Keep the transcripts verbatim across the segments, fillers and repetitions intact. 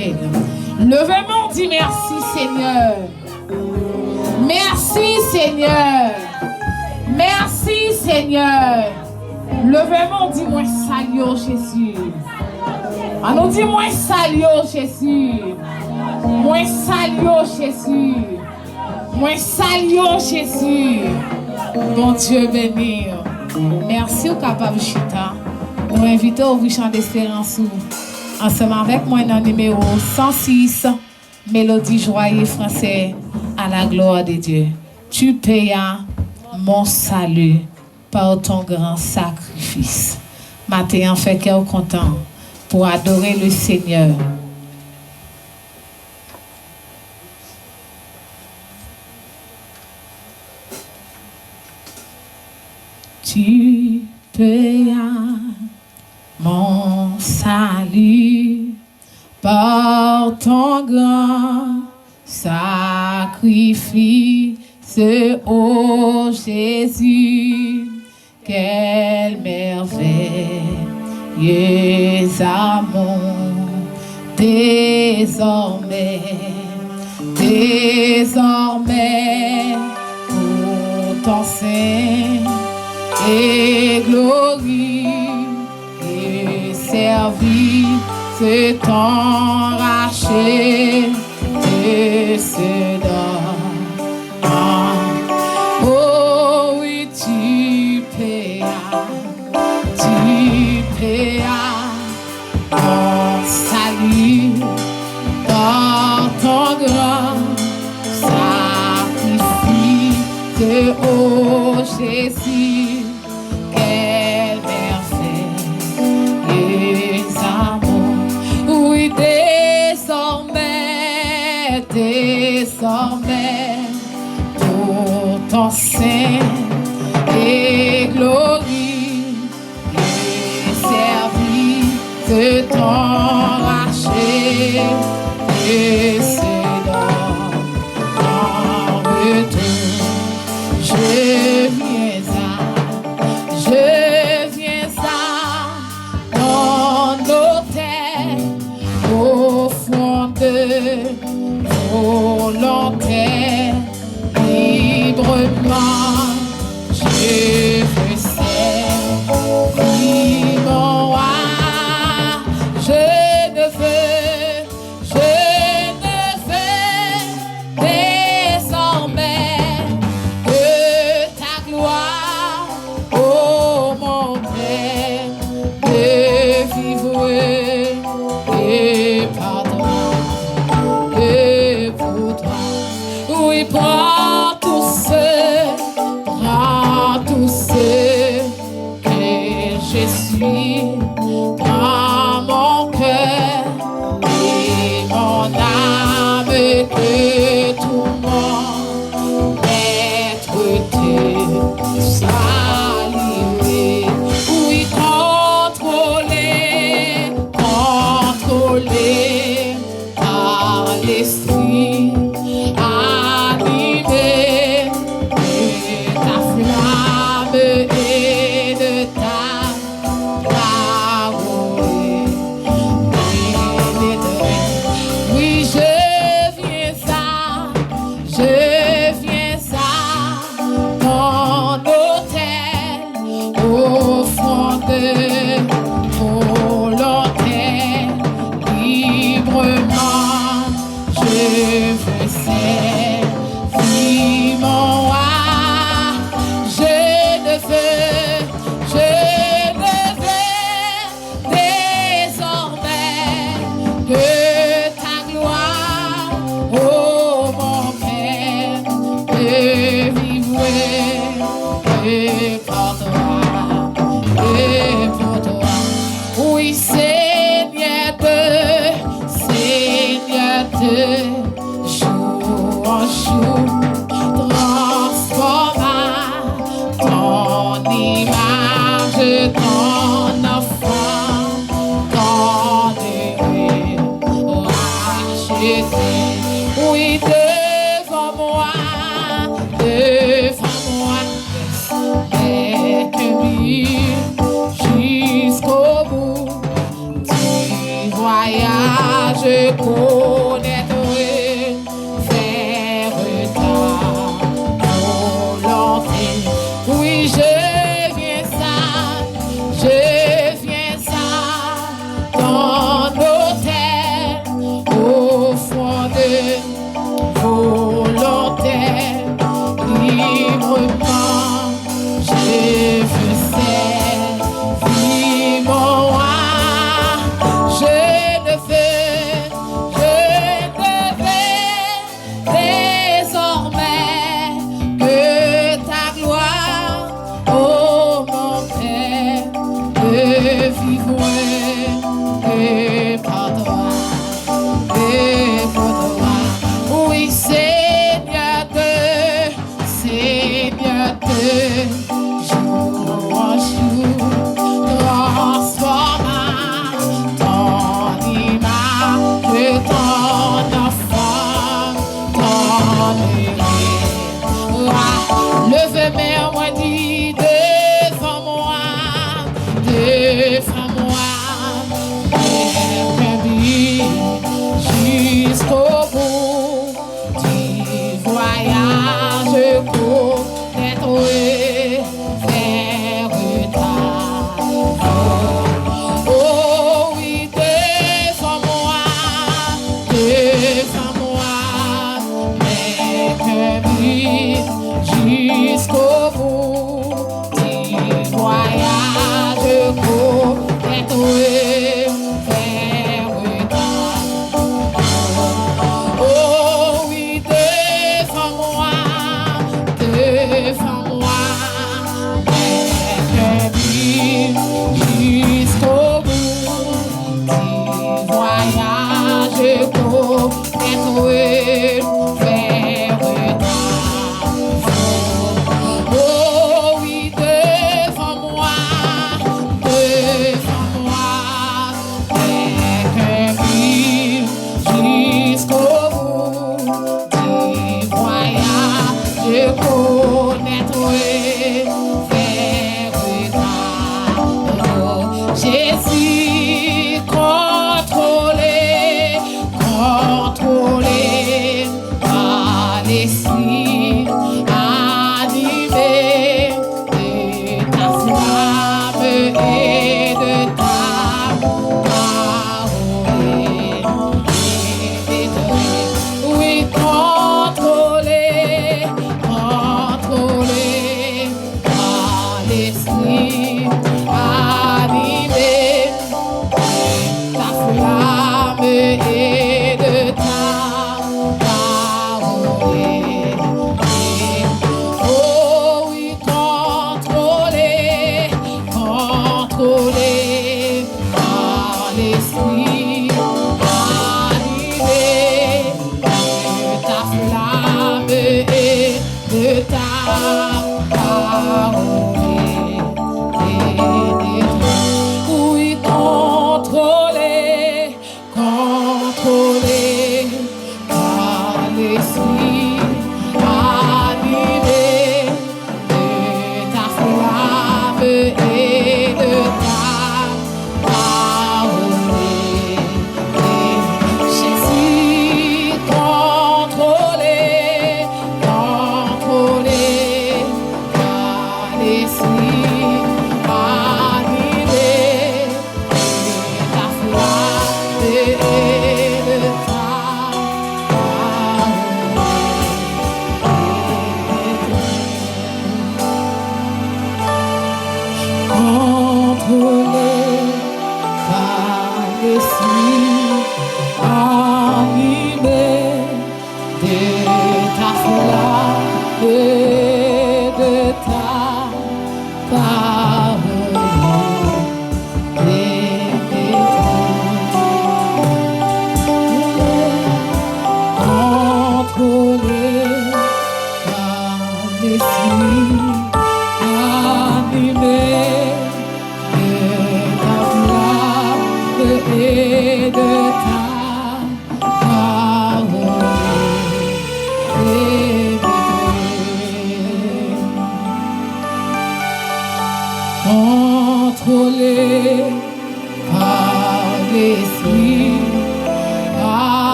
Leve men w, di mèsi, Senyè. Mèsi, Senyè. Mèsi, Senyè. Leve men w, di, "Mwen salye w, Jezi." Ann nou di, "Mwen salye w, Jezi. Mwen salye w, Jezi. Mwen salye w, Jezi." Bondye beni w. Mèsi, ou kapab chita. Nou envite w ouvri chan desperans ou ansanm avèk mwen nan nimewo san sis, Mélodie joyeux français, à la gloire de Dieu. Tu payas mon salut par ton grand sacrifice. Maten an, fè kè w kontan pou adore le Senyè. Tu payas mon salut par ton grand sacrifice, ô Jésus. Quel merveilleux amour, désormais, désormais, pour ton saint et glorieux service t'ont racheté de ce don. Oh oui, tu payas, tu payas ton salut par ton grand sacrifice, ô Jésus. Quel merveilleux amour, oui, désormais, désormais, pour ton saint et glorieux service t'ont racheté, et c'est donc en retour, je viens à, je viens à ton autel, offrant de volonté librement. Je veux servir mon roi, je ne veux, je ne veux désormais que ta gloire, ô mon Père, de vivre et par toi, et pour toi. Oui, prends tout ce, prends tout ce que je suis, prends mon cœur et mon âme, que tout mon être te soit livré. Oui, contrôlé, contrôlé par l'Esprit, animé de ta flamme et de ta parole. Oui, je viens à, je viens à ton autel, offrant de volonté librement. Je veux servir mon roi. Je ne veux, je ne veux désormais que ta gloire, ô mon Père, de vivre que par toi et pour toi. Oui, Seigneur de, Seigneur de, jour en jour, transforme à ton image, ton enfant, ton heureux racheté. Oui, devant moi, devant moi, avec lui jusqu'au bout du voyage connaître, faire ta volonté. Oui, je viens ça, je viens ça, dans l'autel, au fond de volontaire, librement, je veux servir mon roi. Je ne veux, je ne veux désormais que ta gloire, ô mon Père, de vivre que pour toi, que pour toi. Oui, Seigneur, de Seigneur, de jour en jour, transforme à ton image, ton enfant, ton heureux. Leve men mwen, di, devan mwen, devan mwen, mwen kenbe jiskobout. Du voyage connaître, faire ta volonté. Oh oui, devan mwen, devan mwen, mwen kenbe jiskobout. Du voyage connaître, faire ta volonté. Oh oui, devan mwen, devan mwen, mwen kenbe jiskobout. Du voyage connaître, faire ta volonté. Oh oui, devan mwen, devan mwen, mwen kenbe jiskobout. Du voyage connaître, faire ta volonté. Jésus, contrôler, contrôler par l'Esprit, animé de ta flamme et de ta parole. Oui, contrôlé, contrôlé par l'Esprit, animé de ta flamme et de ta parole. Oh oui, contrôlé, contrôlé par l'Esprit, animé de ta flamme et de ta parole. Oui, contrôlé, contrôlé par l'Esprit, animé de ta flamme et de ta parole. Jésus, contrôlé, contrôlé par l'Esprit, animé de ta flamme et de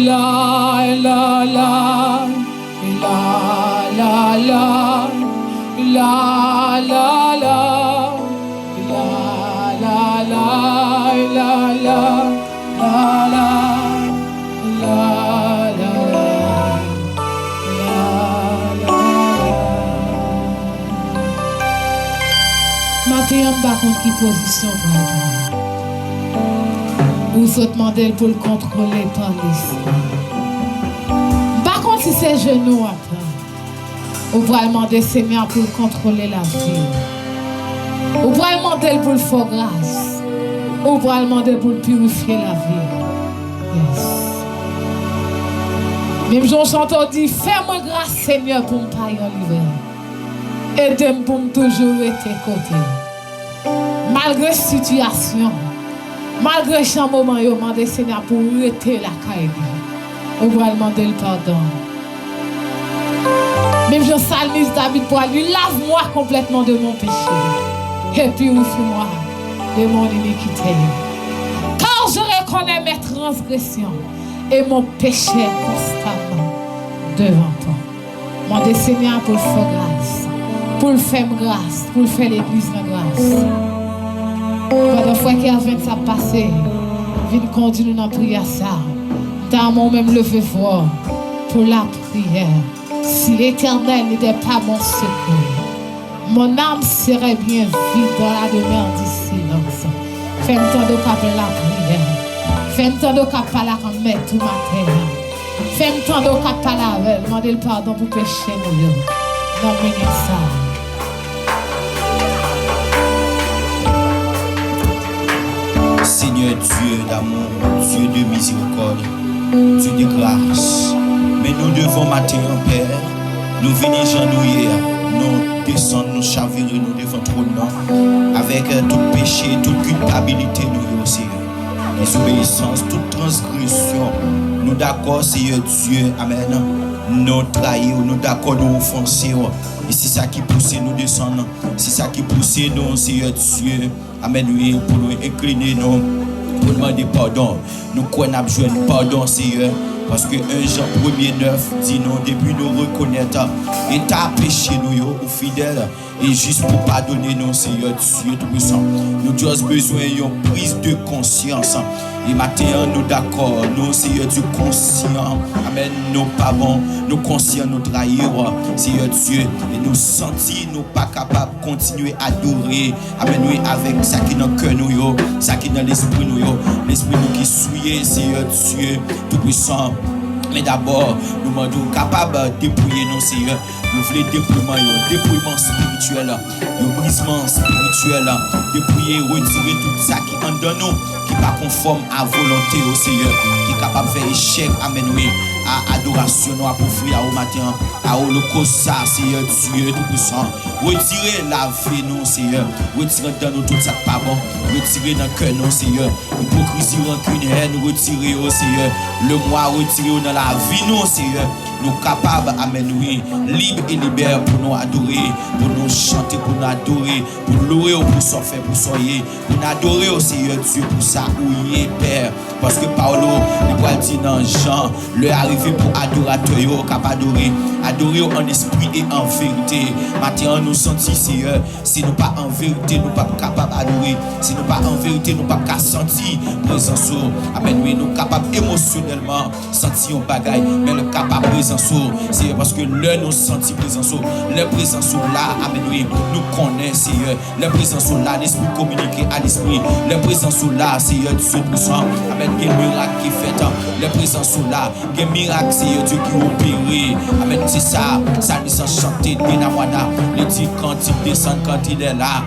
La, la, la, la, la, la, la, la, la, la, la, la, la, la, la, la, la, la, la, la. Maten an, m pa konn ki pozisyon w pral pran. Ou sot mande l pou l kontwole tan lespri. M pa konn si se jenou w ap pran. Ou pral mande Senyè a pou l kontwole lavi w. Ou pral mande l pou l fè w gras. Ou pral mande l pou l pirifye lavi w. Yes. Menm jan w chante, w di, fè mwen gras, Senyè, pou m pa yon livrè. Ede m pou m toujou rete kote w. Malgre sitiyasyon, malgre jan moman yo, mande Senyè pou w rete lakay li. Ou pral mande l padon. Menm jan salmis David pral di, lave-moi complètement de mon péché et purifie-moi de mon iniquité. Car je reconnais mes transgressions et mon péché est constamment devant toi. Mande Senyè a pou l fè w gras, pou l fè m gras, pou l fè legliz lan gras. Pandan frè Kervens ap pase, vin kondi nou nan priyè sa, m ta renmen w menm leve vwa w pou lapriyè. Si l'Éternel n'était pas mon secours, mon âme serait bien vite dans la demeure du silence. Fè m tande w k ap lapriyè. Fè m tande w k ap pale ak mèt ou maten an. Fè m tande w k ap pale avè l, mande l padon pou peche nou yo. Nan minit sa a. Seigneur Dieu d'amour, Dieu de miséricorde, Dieu de grâce, men nou devan maten an, Pè, nou vini jan nou ye a, nou desann, nou chavire, nou devan twòn nan, avèk, euh, tout peche, tout kilpabilite nou yo, Seyè. Dezobeyisans, tout transgresyon. Nou dakò, Seyè Dye, amèn. Nou trayi w, nou dakò, nou ofanse w. E se sa ki pouse nou desann. Se sa ki pouse nou, Seyè Dye, amèn, wi, pou nou enkline nou, pou nou mande padon. Nou kwè n ap jwenn padon, Seyè, paske en Jan premye nèf di nou, depi nou rekonèt eta peche nou yo, ou fidèl e jis pou padone nou, Seyè Dye Toupisan. Nou just bezwen yon priz de konsyans. E maten an, nou dakò, nou, Seyè Dye, konsyan, amèn, nou pa bon, nou konsyan nou trayi w, Seyè Dye, e nou santi nou pa kapab kontinye adore, amèn, wi, avèk sa ki nan kè nou yo, sa ki nan lespri nou yo, lespri nou ki souye, Seyè Dye Toupisan. Men dabò, nou mande w kapab depouye nou, Seyè. Nou vle depouyeman yo, depouyeman espirityèl, yon brizman espirityèl, depouye, retire tout sa ki anndan nou, ki pa konfòm a volonte w, Seyè, ki kapab fè echèk, amèn, wi, a adorasyon nou ap ofri a ou maten an, a olokos sa, Seyè Dye Toupisan. Retire, lave nou, Seyè. Retire anndan nou tout sa k pa bon. Retire nan kè nou, Seyè. Ipokrizi, rankin, hèn, retire yo, Seyè. Lemwa, retire yo nan lavi nou, Seyè. Nou kapab, amèn, wi, lib e libè pou nou adore, pou nou chante, pou nou adore, pou louwe w pou sa w fè, pou sa w ye, pou n adore w, Seyè Dye, pou sa ou ye, Pè. Paske pawòl ou, li pral di nan Jan, lè a rive pou adoratè yo k ap adore, adore w an espri e an verite. Maten an, nou santi, Seyè, si nou pa an verite, nou p ap kapab adore. Si nou pa an verite, nou p ap ka santi prezans ou. Amèn, wi, nou kapab emosyonèlman santi yon bagay, men l ka pa prezans ou, Seyè, paske lè nou santi prezans ou, lè prezans ou la, amèn, wi, nou konnen, Seyè, lè prezans ou la, lespri kominike a lespri, lè prezans ou la, Seyè Dye Toupisan, amèn, gen mirak ki fèt, lè prezans ou la, gen mirak, Seyè Dye, ki opere, amèn, se sa, salmis lan chante, Denamwana, li di, kantik desann, kantik lè la,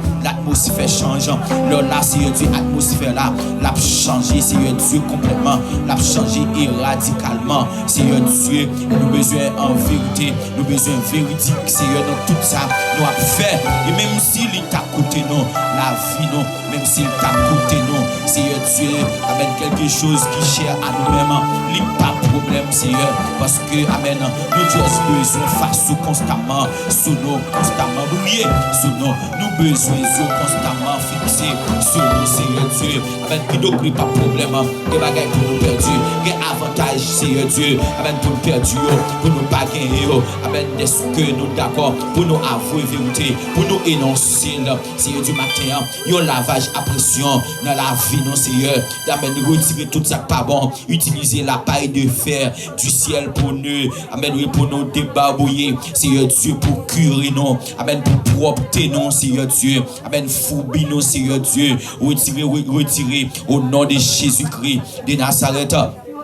atmosfè chanje. Lè w la, Seyè Dye, atmosfè la, l ap chanje, Seyè Dye, konplètman. L ap chanje e radikalman, Seyè Dye. Nou bezwen an verite, nou bezwen veridik, Seyè, nan tout sa nou ap fè. E menm si li ta koute nou, lavi nou, menm si l ta koute nou, Seyè Dye, amèn, kèlke choz ki chè a nou menm, li pa pwoblèm, Seyè, paske, amèn, nou just bezwen fas ou konstamman, sou nou konstamman, briye sou nou. Nou bezwen zo konstamman, fi Se sou nou, Seyè Dye. Amèn. Ki dokri pa pwoblèm, gen bagay pou nou pèdi. Gen avantaj, Seyè Dye. Amèn. Pou nou pèdi yo, pou nou pa genyen yo. Amèn. Dèske nou dakò pou nou avwe verite, pou nou enonse l. Seyè Dye, maten an, yon lavaj a presyon nan lavi nou, Seyè. Amèn. Retire tout sa k pa bon. Itilize la paille de fer du ciel pou nou, amèn, wi, pou nou debabouye, Seyè Dye, pou kire nou, amèn, pou pwòpte nou, Seyè Dye, amèn, foubi nou, Seyè Dye, retire, re- retire, o non de Jezikri de Nazarèt.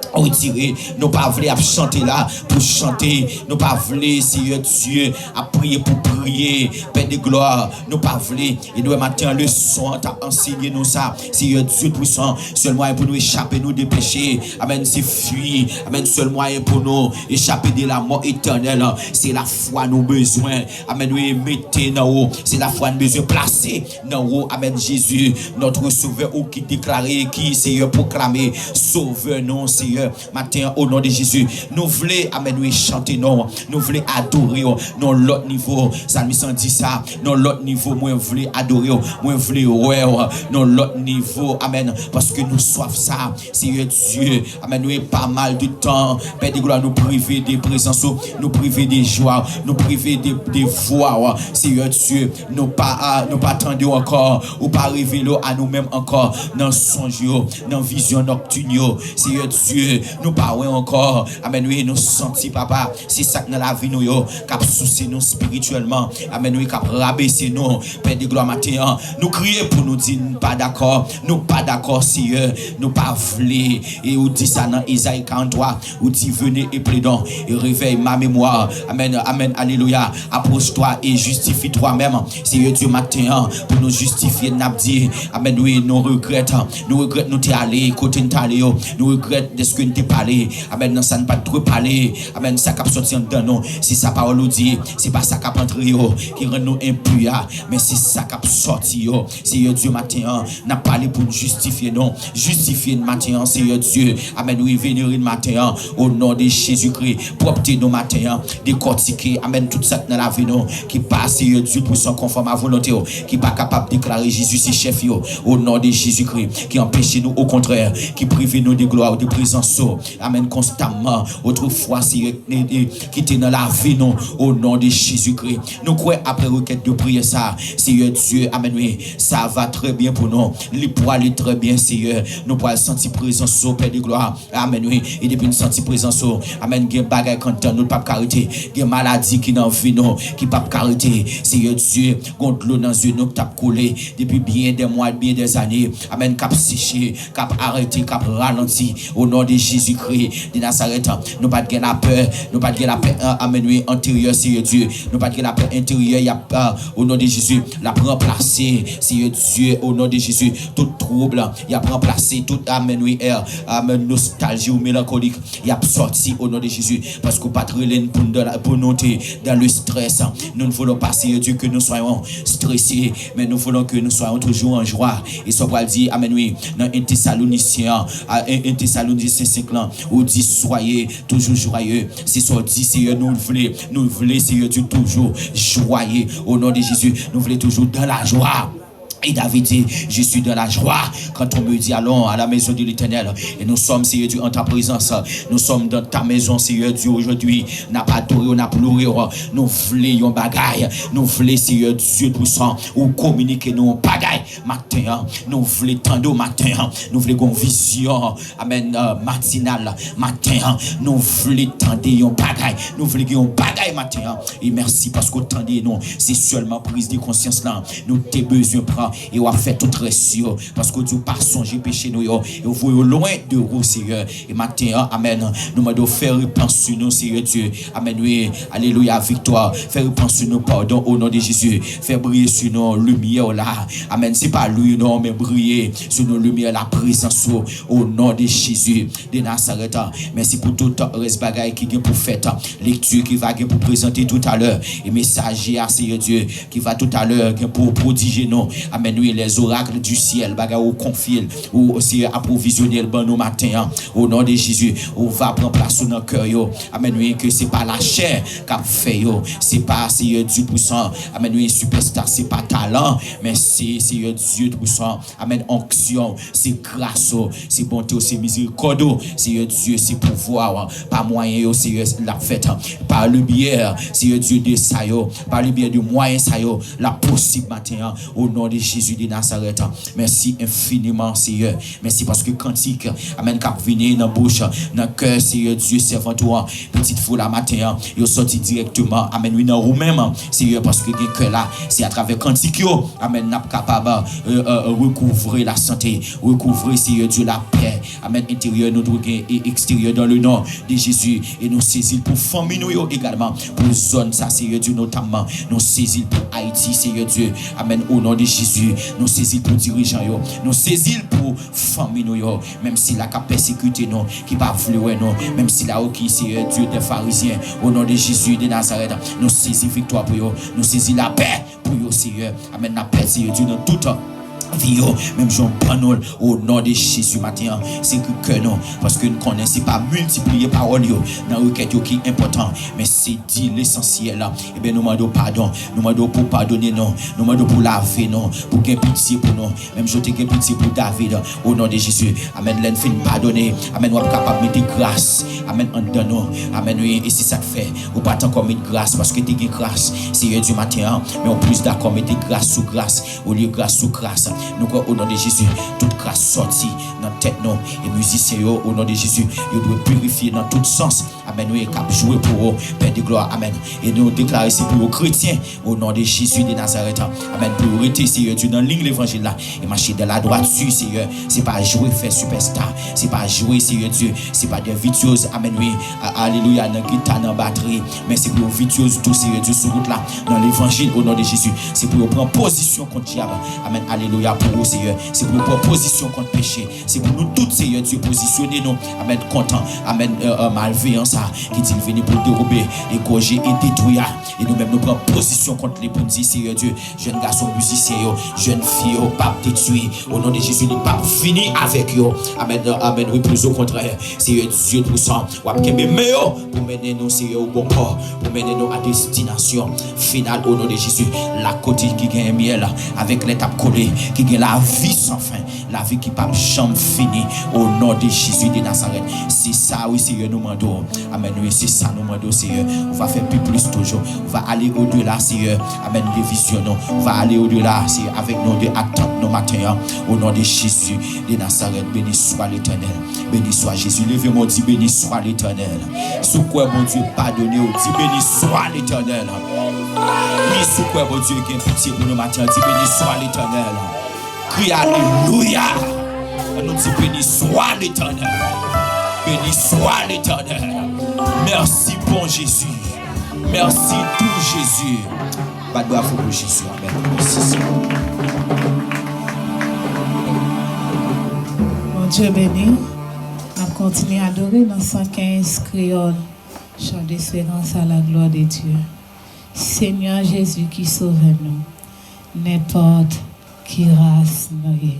Retire, nou pa vle ap chante la pou chante, nou pa vle, Seyè Dye, ap priye pou priye, Pè de glwa, nou pa vle. E nou wè maten an, leson an t ap ansenye nou sa. Seyè Dye pwisan, sèl mwayen pou nou echape nou de peche, amèn, se fui. Amèn. Sèl mwayen pou nou echape de lamò etènèl, se lafwa nou bezwen, amèn, wi, mete nan ou. Se lafwa nou bezwen plase nan ou. Amèn. Jezi, notre Sauveur, ou ki deklare, ki, Seyè, pwoklame Sovè nou, Seyè. Maten an, o non de Jezi, nou vle, amèn, wi, chante non. Nou vle adore w nan lòt nivo. Salmis lan di sa, nan lòt nivo, mwen vle adore w, mwen vle wè w nan lòt nivo. Amèn. Paske nou swaf sa, Seyè Dye. Amèn. Wi, pa mal de tan, Pè de glwa, nou prive de prezans ou, nou prive de jwa, nou prive de, de vwa w, Seyè Dye. Nou pa, nou pa tande w ankò, ou pa revele w a nou menm ankò nan sonj yo, nan vizyon nòktin yo, Seyè Dye. Nou pa wè w ankò. Amèn. Wi, nou santi, papa, se sa k nan lavi nou yo k ap souse nou espirityèlman. Amèn. Wi, k ap rabese nou. Pè de glwa, maten an, nou kriye pou nou di n pa dakò. Nou pa dakò, Seyè. Nou pa vle. E ou di sa nan Ezayi karant twa, ou di, venez et plaidons et réveille ma mémoire. Amèn. Amèn. Alelouya. Approche-toi et justifie toi-même. Seyè Dye, maten an, pou nou jistifye, n ap di, amèn, wi, nou regrèt. Nou regrèt nou te ale kote n t ale yo. Nou regrèt dèske n te pale, amèn, nan sa n pa t dwe pale. Amèn. Sa k ap sòti anndan nou, se sa pawòl ou di, se pa sa k ap antre yo ki rann nou enpi a, men se sa k ap sòti yo. Seyè Dye, maten an, n ap pale pou n jistifye nou. Jistifye n maten an, Seyè Dye. Amèn. Wi, venere n maten an, o non de Jezikri. Pwòpte nou maten an. Dekòtike, amèn, tout sa k nan lavi nou ki pa, Seyè Dye, pou san konfòm a volonte w, ki pa kapab deklare Jezi se chèf yo, o non de Jezikri, ki anpeche nou, okontrè, ki prive nou de glwa w, de prezans ou. Amèn. Konstamman, otrefwa, Seyè, ki te nan lavi nou, o non de Jezikri. Nou kwè, apre rekèt de priyè sa, Seyè Dye, amèn, wi, sa va trè byen pou nou. Li pwale trè byen, Seyè. Nou pral santi prezans ou, Pè de glwa. Amèn, wi. E depi n santi prezans ou, amèn, gen bagay k anndan nou, n p ap ka rete. Gen maladi ki nan vi nou, ki p ap ka rete. Seyè Dye, gon dlo nan zye nou k t ap koule depi byen dè mwa, byen dè zane. Amèn, k ap seche, k ap arete, k ap ralanti. O non de Jezikri de Nazarèt, nou pa t gen lapè, nou pa t gen lapè, a- amèn, wi, enteryè, Seyè Dye. Nou pa t gen lapè enteryè, y ap, a, o non de Jezi, l ap ranplase, Seyè Dye, o non de Jezi, tout twoub, y ap ranplase tout, amèn, wi, è, amèn, nostalji ou melankolik, y ap sòti, o non de Jezi, paske ou pa t rele n pou n dan la- pou nou te dans le stress. Nous ne voulons pas, Seyè Dye, que nous soyons stressés, mais nous voulons que nous soyons toujours en joie. E sa w pral di, amèn, wi, nan en Tesalonisyen, a, en, en Tesalonisyen senk lan, ou di, soyez toujours joyeux. Se sa w di, Seyè, nou vle, nou vle, Seyè Dye, toujou jwaye. O non de Jezi, nou vle toujou dans la joie. Et David dit, je suis dans la joie quand on me dit, allons à la maison de l'Éternel. Et nous sommes, Seigneur Dieu, en ta présence. Nous sommes dans ta maison, Seigneur Dieu, aujourd'hui. N ap adore w, n ap louwe w. Nou vle yon bagay. Nou vle, Seigneur Dieu Tout-Puissant, ou kominike nou yon bagay. Maten an, nou vle tande w maten an. Nou vle gon vizyon. Amèn. Euh, matinal, maten an, nou vle tande yon bagay. Nou vle gen yon bagay maten an. E mèsi paske w tande nou. Se sèlman priz de konsyans lan nou te bezwen pran. E w ap fè tout rès yo. Paske w di w pa sonje peche nou yo. E w voye yo lwen de ou, Seyè. E maten an, amèn, nou mande w fè repans sou nou, Seyè Dye. Amèn, wi. Alelouya, viktwa. Fè repans sou nou, padon, o non de Jezi. Fè briye sou nou limyè w la. Amèn. Se pa lwi non, men briye sou nou limyè laprezans ou, o non de Jezi de Nazarèt. Mèsi pou tout rès bagay ki gen pou fèt. Lekti ki va gen pou prezante toutalè. E mesaj a, Seyè Dye, ki va toutalè gen pou pwodije nou. Amèn, wi, les oracles du ciel, bagay ou konfye l, ou, Seyè, apwovizyone l ban nou maten an. O non de Jezi, ou va pran plas ou nan kè yo. Amèn, wi, ke se pa lachè k ap fè yo. Se pa, Seyè Dye Toupisan, amèn, wi, sipèsta, se pa talan, men se, Seyè Dye Toupisan, amèn, onksyon, se gras ou, se bonte ou, se mizerikòd ou, Seyè Dye, se pouvwa ou, pa mwayen yo, Seyè, l ap fèt, pa le byè, Seyè Dye, de sa yo, pa le byè de mwayen sa yo, l ap posib maten an, o non de Jezi de Nazarèt. Mèsi enfiniman, Seyè. Mèsi paske kantik, amèn, k ap vini nan bouch, nan kè, Seyè Dye, sèvant ou an, pitit fi w la maten an, yo sòti dirèkteman, amèn, wi, nan ou menm, Seyè, paske gen kè la, se atravè kantik yo, amèn, n ap kapab, e, e, rekouvre lasante, rekouvre, Seyè Dye, lapè, amèn, enteryè nou dwe gen e eksteryè dans le nom de Jésus. E nou sezi l pou fanmi nou yo egalman, pou zòn sa, Seyè Dye, notamman. Nou sezi l pou Ayiti, Seyè Dye. Amèn, o non de Jezi. Nou sezi l pou dirijan yo. Nou sezi l pou fanmi nou yo. Menm sila k ap pèsekite nou, ki pa vle wè nou. Menm sila yo ki, Seyè Dye, de farizyen. O non de Jezi de Nazarèt. Nou sezi viktwa pou yo. Nou sezi lapè pou yo, Seyè. Amèn. N ap pèdi, Seyè Dye, nan tout vi yo, menm jan w ban nou l, o non de Jezi maten an, se ki kè nou, paske n konnen se pa miltipliye pawòl yo nan rekèt yo ki enpòtan, men se di lesansyèl la. Ebyen, nou mande w padon, nou mande w pou w padone nou, nou mande w pou w lave nou, pou w gen pitye pou nou, menm jan w te gen pitye pou David, o non de Jezi. Amèn. Lè n fin padone, amèn, w ap kapab mete gras, amèn, anndan nou. Amèn, wi, e se sa k fè ou pa t ankò met gras, paske te gen gras, Seyè Dye, maten an, men w plis dakò mete gras sou gras, olye gras sou gras. Nou kwè, o non de Jezi, tout gras sòti nan tèt nou. E mizisyen yo, o non de Jezi, yo dwe pirifye nan tout sans. Amèn, wi, k ap jwe pou ou, Pè de glwa. Amèn. E nou deklare se pou yo kretyen, o non de Jezi de Nazarèt. Amèn. Pou yo rete, Seyè Dye, nan liy levanjil la. E mache dans la droiture, Seyè. Se pa jwe fè sipèsta. Se pa jwe, Seyè Dye. Se pa de virtuose. Amèn, wi. A-, alelouya, nan gita, nan batri. Men se pou yo virtuose tou, Seyè Dye, sou wout la. Nan levanjil, o non de Jezi. Se pou yo pran pozisyon kont dyab. Amèn, alelouya, pou ou, Seyè. Se pou yo pran pozisyon kont peche. Se pou nou tout, Seyè Dye, pozisyone nou. Amèn, kont, amèn, e, e, malveyan sa ki di l vini pou l dewoube, egòje e detwi a. E nou menm, nou pran pozisyon kont li pou n di, Seyè Dye, jèn gason mizisyen yo, jèn fi yo p ap detwi. O non de Jezi, li p ap fini avèk yo. Amèn, amèn, wi, plis okontrè, Seyè Dye Toupisan, w ap kenbe men yo pou mennen nou, Seyè, o bon pò, pou mennen nou a destinasyon final, o non de Jezi, la kote ki genyen myèl avèk lèt ap koule, ki gen lavi san fen, lavi ki p ap janm fini, o non de Jezi de Nazarèt. Se sa, wi, Seyè, nou mande w. Amèn, wi, se sa nou mande w, Seyè. Ou va fè pi plis toujou. Ou va ale odela, Seyè. Amèn, de vizyon nou. Ou va ale odela, Seyè, avèk nou, de atant nou maten an. O non de Jezi de Nazarèt, beni swa Letènèl. Beni swa Jezi. Leve men w, di, beni swa Letènèl. Si w kwè Bondye padone w, di, beni swa Letènèl. Wi, si w kwè Bondye gen pitye pou nou maten an, di, beni swa Letènèl. Kriye alelouya. Ann nou di, beni swa Letènèl. Beni swa Letènèl. Mèsi, bon Jezi. Mèsi, dou Jezi. Bat bravo pou Jezi. Amèn. Mèsi, Senyè. Bondye beni. N ap kontinye adore nan san kenz kreyòl. Chant d'espérance à la gloire de Dieu. Senyè Jezi ki sovè nou, nenpòt ki ras nou ye,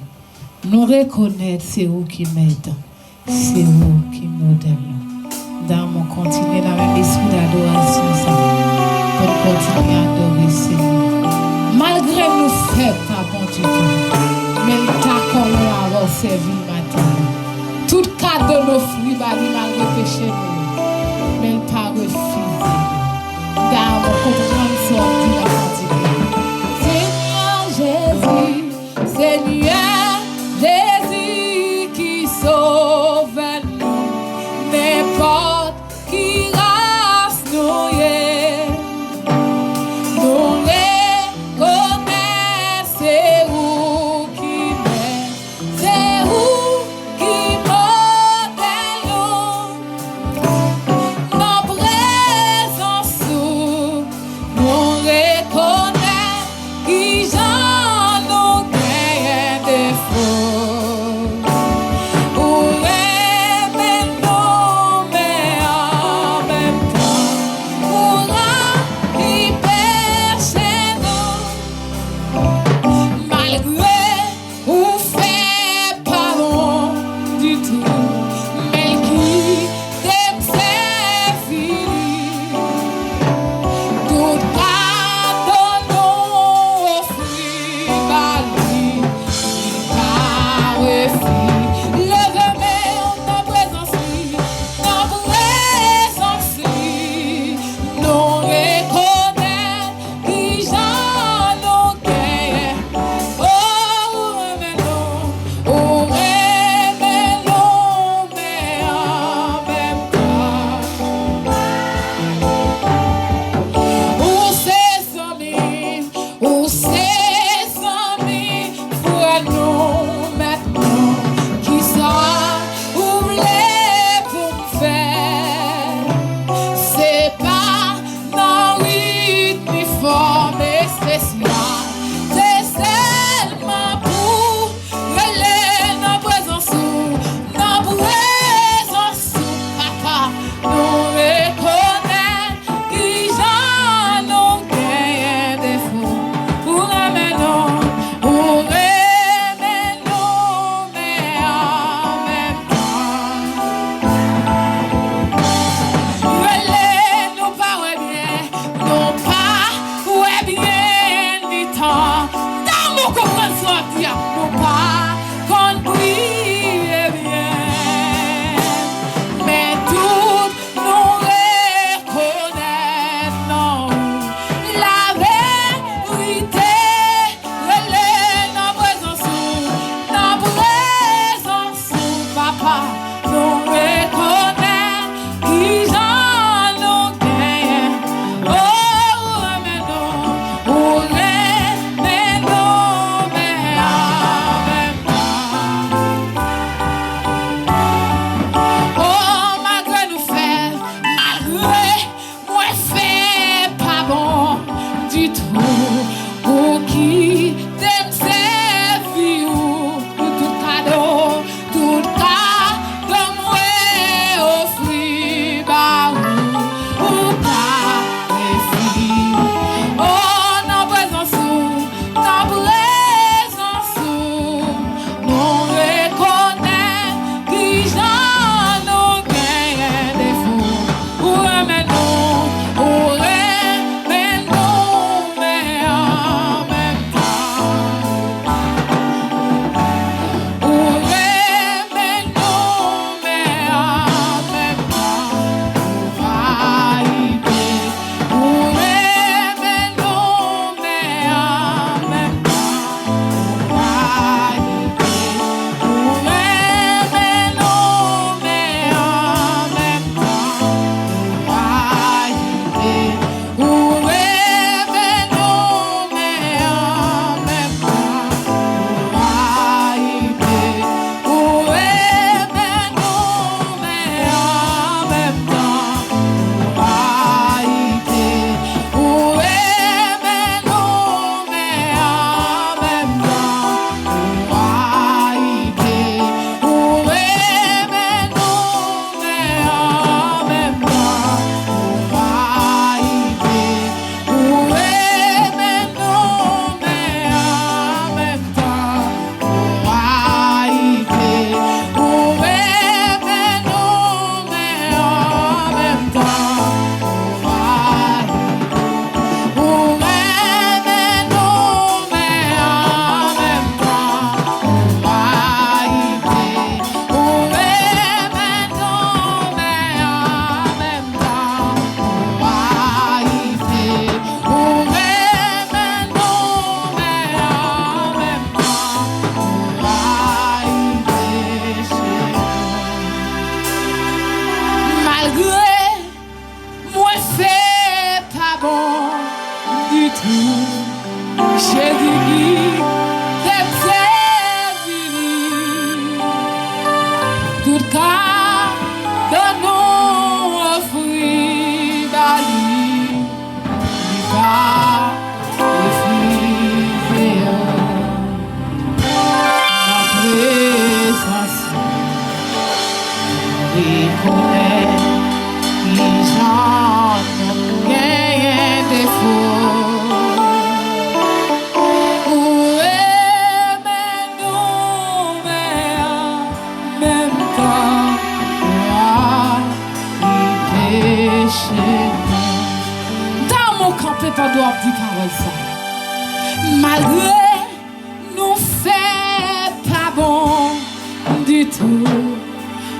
nou rekonèt se ou ki mèt, se ou ki modèl nou. Damou kontinye nan menm lespri dadorasyon sa, pou n kontinye adore Senyè. Malgre nou fèb pa bon ditou, men l dakò menm avè w sèvi l maten an. Tout kado n ofri ba li malgre peche nou yo, men l pa refize nou. Damou konprann sa w di nan kantik la. Senyè Jezi, Senyè Jezi ki sovè nou, nenpòt ki ras nou ye, nou rekonèt se ou ki mèt, se ou ki modèl nou. Nan pre Kado nou ofri ba li, li pa refize yo. Nan prezans li, rekonèt kijan nou genyen defo. Ou renmen nou, men an menm tan, ou a li peche nou. M ta renmen w kanpe pandan w ap di pawòl sa. Malgre nou fè pa bon ditou,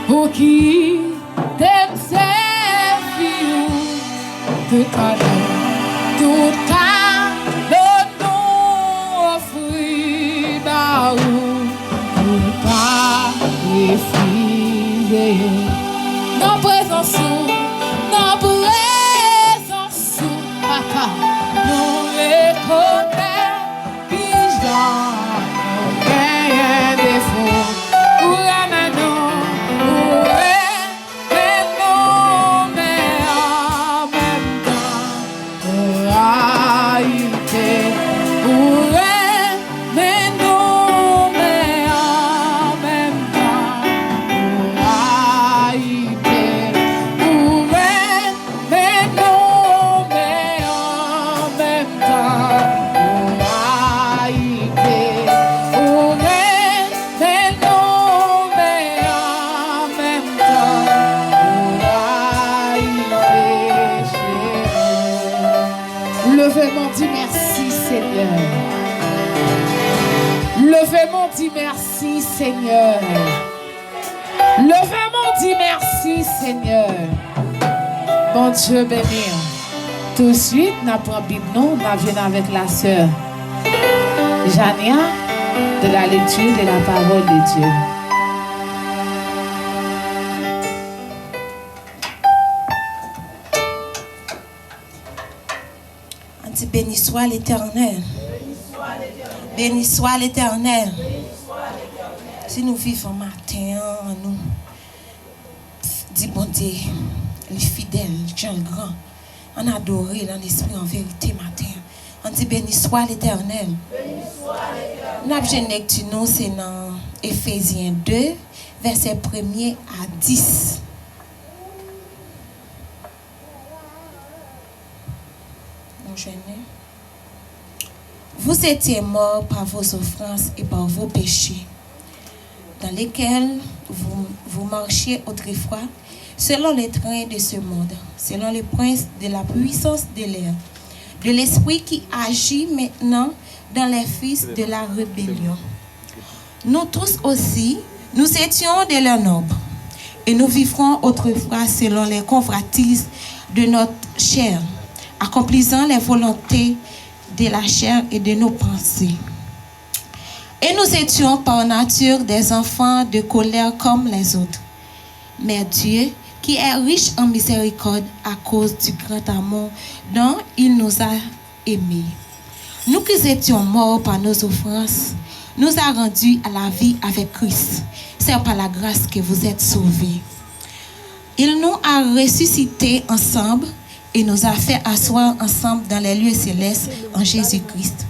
ou kite m sèvi w. Tout kado, tout kado nou ofri ba ou, ou pa refize yo. Nan prezans ou, nan prezans ou, papa, nou rekonèt kijan nou genyen defo. Ou renmen nou, ou renmen nou, men an menm tan, ou rayi ke ou renmen nou, men an menm tan, ou rayi ke ou renmen nou, men an menm tan, ou rayi ke ou renmen nou, men an menm tan, ou rayi peche nou. Leve men, di mèsi, Senyè. Leve men, di mèsi, Senyè. Leve men, di mèsi, Senyè. Bondye beni w. Touswit, n ap pran Bib nou, n ap jwenn avèk lasè Jania de la lecture de la parole de Dieu. Ann di, béni soit l'Éternel. Béni soit l'Éternel. Si nou vivan maten an, ann nou di Bondye, li fidèl, jan l gran. Ann adore l an espri, an verite maten an. Ann di, béni soit l'Éternel. N ap jwenn lekti nou, se nan Efezyen de, vèsè premye a dis. Nou jwenn li. Vous étiez morts par vos offenses et par vos péchés, dans lesquels vous, vous marchiez autrefois, selon les trains de ce monde, selon le prince de la puissance de l'air, de l'esprit qui agit maintenant dans les fils de la rébellion. Nous tous aussi, nous étions de leur nombre, et nous vivrons autrefois selon les convoitises de notre chair, accomplissant les volontés de la chair et de nos pensées. Et nous étions par nature des enfants de colère comme les autres. Mais Dieu, qui est riche en miséricorde à cause du grand amour dont il nous a aimés, nous qui étions morts par nos offenses, nous a rendus à la vie avec Christ. C'est par la grâce que vous êtes sauvés. Il nous a ressuscités ensemble et nous a fait asseoir ensemble dans les lieux célestes en Jésus-Christ,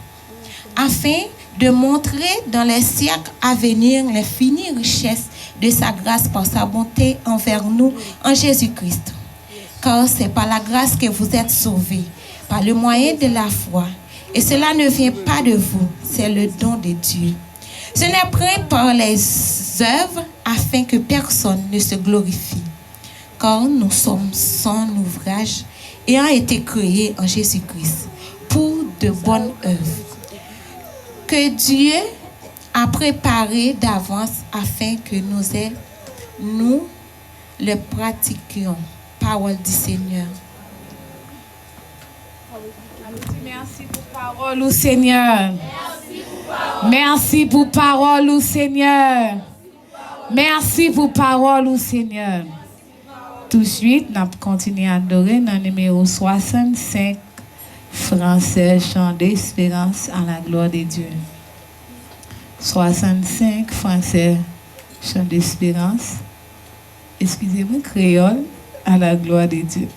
afin de montrer dans les siècles à venir l'infinie richesse de sa grâce par sa bonté envers nous en Jésus-Christ. Car c'est par la grâce que vous êtes sauvés, par le moyen de la foi, et cela ne vient pas de vous, c'est le don de Dieu. Ce n'est point par les œuvres, afin que personne ne se glorifie. Car nous sommes son ouvrage, ayant été créés en Jésus-Christ pour de bonnes œuvres, que Dieu a préparées d'avance afin que nous, nous les pratiquions. Parole du Seigneur. Ann di mèsi pou pawòl ou, Senyè. Mèsi pou pawòl ou, Senyè. Mèsi pou pawòl ou, Senyè. Touswit, n ap kontinye adore nan nimewo swasannsenk, fransè, Chant d'espérance à la gloire de Dieu. Swasannsenk, fransè, Chant d'espérance. Eskize mwen, kreyòl, à la gloire de Dieu.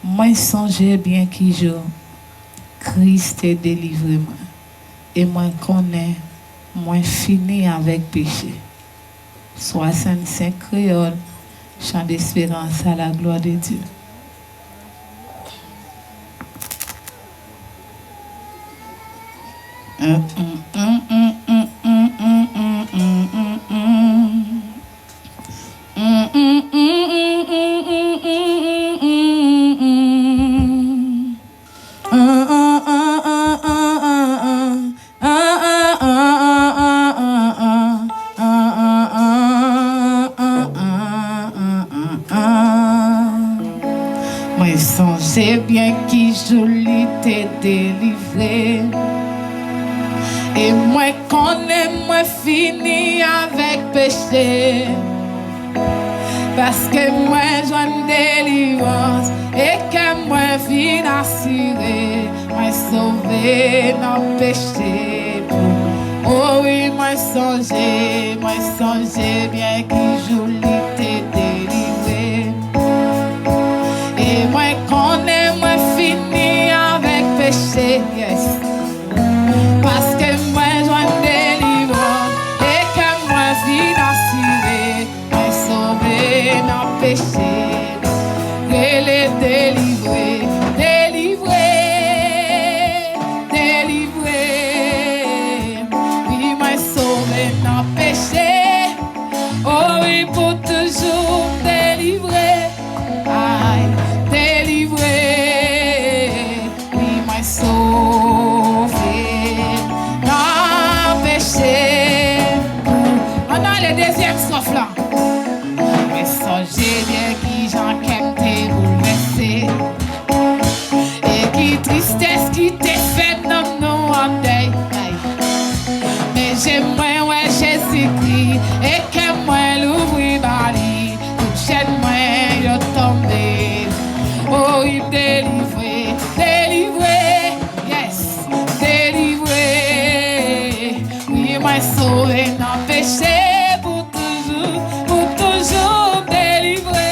Mwen sonje byen ki jou Kris te delivre mwen, e mwen konnen mwen fini avèk peche. Swasannsenk, kreyòl, Chant d'espérance, à la gloire de Dieu. Mwen sonje byen ki jou li te delivre m. E mwen konnen mwen fini avèk peche. Paske mwen jwenn delivrans e kè mwen vin asire. Mwen sove nan peche pou. O wi, mwen sonje, mwen sonje byen ki jou li te delivre m. E mwen konnen mwen fini avèk peche, yes. Paske mwen jwenn delivrans e kè mwen vin asire. Mwen sove nan peche. Rele delivre, delivre, delivre. Wi, mwen sove nan peche. O wi, pou toujou m delivre. Ay, delivre. Wi, mwen sove nan peche. Ann ale dezyèm stwòf la. Mwen sonje byen kijan kè m te boulvèse. E ki tristès ki te fè nanm nou an dèy. Men je mwen wè Jezikri, e kè mwen louvri ba li. Tout chèn mwen yo tonbe. O, li delivre, delivre, yes, delivre. Wi, mwen sove nan peche pou toujou, pou toujou delivre.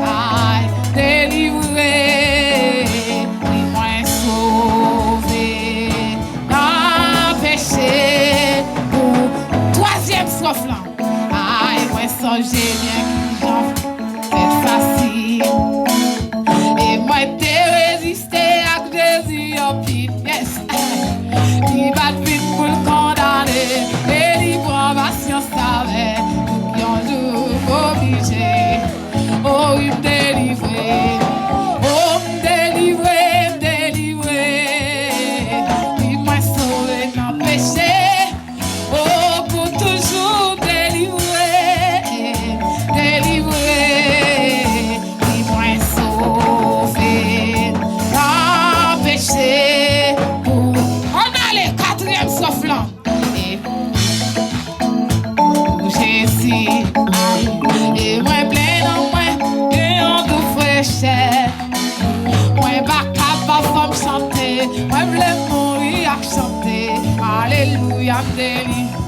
Ay, delivre. Wi, mwen sove nan peche pou twazyèm stwòf lan. Ay, mwen sonje byen kijan fèt fasil. E mwen te reziste ak Jezi anpil. Yes. Li pa t vin pou l kondane, e li pran pasyans avè tout yon jou m oblije. O, wi, m delivre. O, m delivre, m delivre. Wi, mwen sove nan peche. O, pou toujou delivre, delivre. Wi, mwen sove nan peche. Pou, ann ale, katriyèm stwòf lan. E pou Jezi, ay, e mwen plen nan mwen, gen yon dou frechè. Mwen pa kapab fò m chante, mwen vle mouri ak chante. Alelouya, m delivre.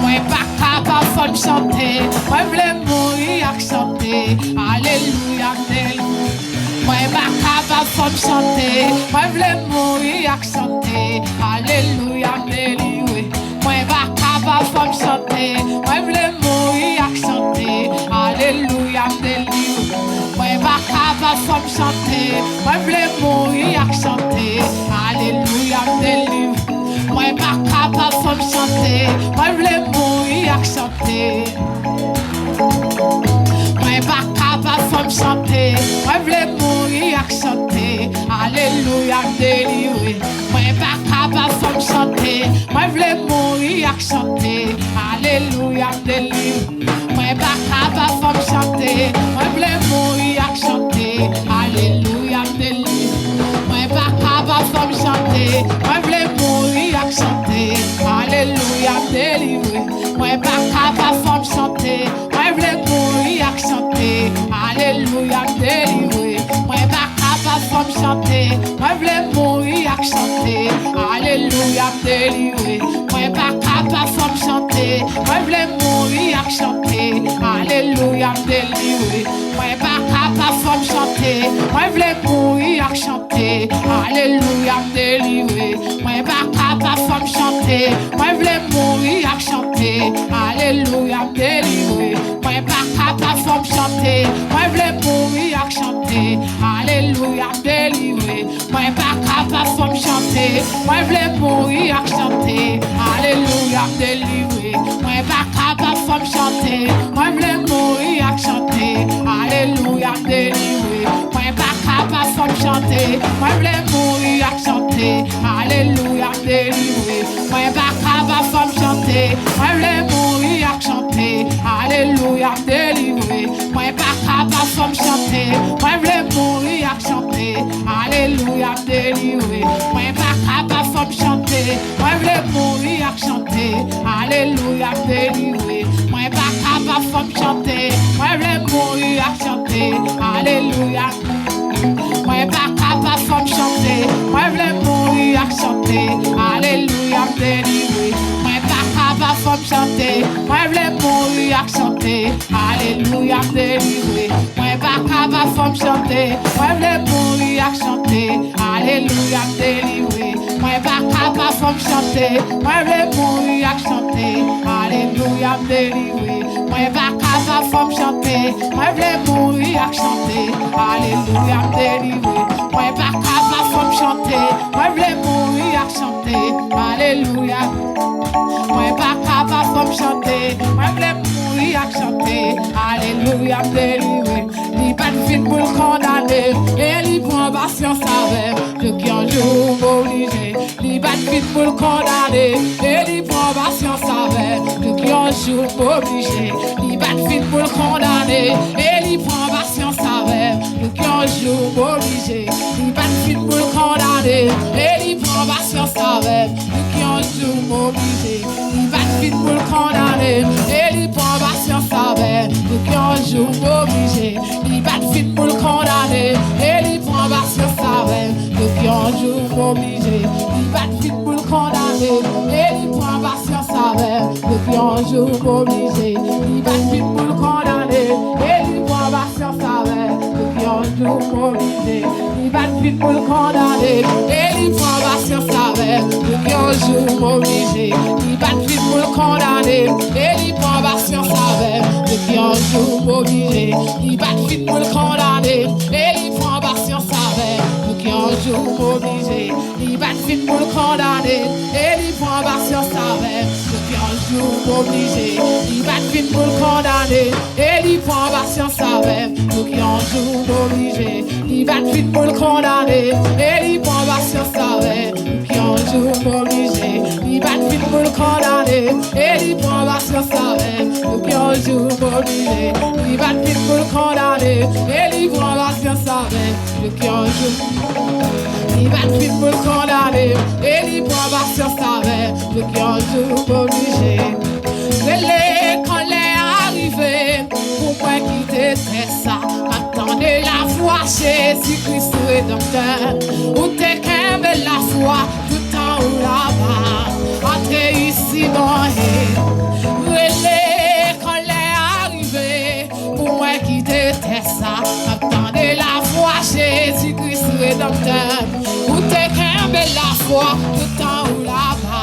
Mwen pa kapab fò m chante, mwen vle mouri ak chante. Alelouya, m delivre. Mwen pa kapab fò m chante, mwen vle mouri ak chante. Alelouya, m delivre. Mwen pa kapab fò m chante, mwen vle mouri ak chante. Alelouya, m delivre. Mwen pa kapab fò m chante, mwen vle mouri ak chante. Alelouya, m delivre. Mwen pa kapab fò m chante, mwen vle mouri ak chante. Mwen pa kapab fò m chante, mwen vle mouri ak chante. Alelouya, m delivre. Mwen pa kapab fò m chante, mwen vle mouri ak chante. Alelouya, m delivre. Mwen pa kapab fò m chante, mwen vle mouri ak chante. Alelouya, m delivre. Mwen pa kapab fò m chante, mwen vle mouri ak chante. Alelouya, m delivre. Mwen pa kapab fò m chante, mwen vle mouri ak chante. Alelouya, m delivre. Mwen pa kapab fò m chante, mwen vle mouri ak chante. Alelouya, m delivre. Mwen pa kapab fò m chante, mwen vle mouri ak chante. chante. Mwen vle mouri ak chante. Alelouya, m delivre. Mwen pa ka pa fò m chante. Mwen vle mouri ak chante. Alelouya, m delivre. Mwen pa ka pa fò m chante. Mwen vle mouri ak chante. Alelouya, m delivre. Mwen pa ka pa fò m chante. Mwen vle mouri ak chante. Alelouya, m delivre. Mwen pa ka pa fò m chante. Mwen vle mouri ak chante. Alelouya, m delivre. Mwen pa ka pa fò m chante. Mwen vle mouri ak chante. Alelouya, m delivre. Mwen pa ka pa fò m chante. Mwen vle mouri ak chante. Alelouya, m delivre. Mwen pa ka pa fò m chante. Mwen vle mouri ak chante. Alelouya, m delivre. Mwen pa ka pa fò m chante. Mwen vle mouri ak chante. Alelouya, m delivre. Mwen pa ka pa fò m chante. Mwen vle mouri ak chante. Alelouya. Mwen pa ka pa fò m chante. Mwen vle mouri ak chante. Alelouya, m delivre. Mwen pa ka pa fò m chante. Mwen vle mouri ak chante. Alelouya, m delivre. Mwen pa ka pa fò m chante. Mwen vle mouri ak chante. Alelouya, m delivre. Mwen pa ka pa fò m chante. Mwen vle mouri ak chante. Alelouya, m delivre. Mwen pa ka pa fò m chante. Mwen vle mouri ak chante. Alelouya, m delivre. Mwen pa ka pa fò m chante. Mwen vle mouri ak chante. Alelouya. Mwen pa ka pa fò m chante. Mwen vle mouri ak chante. Alelouya, m delivre. Li pa t vin pou l kondane, e li pran pasyans avè m. Jouk yon jou m oblije. Li pa t vin pou l kondane, e li pran pasyans avè m. Jouk yon jou m oblije. Li pa t vin pou l kondane, e li pran pasyans avè m. Jouk yon jou m oblije. Li pa t vin pou l kondane, e li pran pasyans avè m. Jouk yon jou m oblije. Li pa t vin pou l kondane, e li pran pasyans avè m. Jouk yon jou m oblije. Li pa t vin pou l kondane, e li pran pasyans avè m. Jouk yon jou m oblije. Li pa t vin pou l kondane, e li pran pasyans avè m. Jouk yon jou m oblije. Li pa t vin pou l kondane, e li pran pasyans avè m. Jouk yon jou m oblije. Li pa t vin pou l kondane, e li pran pasyans avè m. Jouk yon jou m oblije. Li pa t vin pou l kondane, e li pran pasyans avè m. Jouk yon jou m oblije. Li pa t vin pou l kondane, e li pran pasyans avè m. Jouk yon jou m oblije. Li pa t vin pou l kondane, e li pran pasyans avè m. Jouk yon jou m oblije. Li pa t vin pou l kondane, e li pran pasyans avè m. Jouk yon jou m oblije. Li pa t vin pou l kondane, e li pran pasyans avè m. Jouk yon jou m oblije. Li pa t vin pou l kondane, e li pran pasyans avè m. Jouk yon jou m oblije. Li pa t vin pou l kondane, e li pran pasyans avè m. Jouk yon jou. Li pa t vin pou l kondane, e li pran pasyans avè m. Jouk yon jou m oblije. Rele kan lè a rive pou mwen kite tè sa. M ap tande lavwa Jezi Kris Redanmtè. Ou te kenbe lafwa toutan ou laba. Antre isi, bon, e rele kan lè a rive pou mwen kite tè sa. M ap tande lavwa Jezi Kris Redanmtè. Ou te kenbe lafwa toutan ou laba.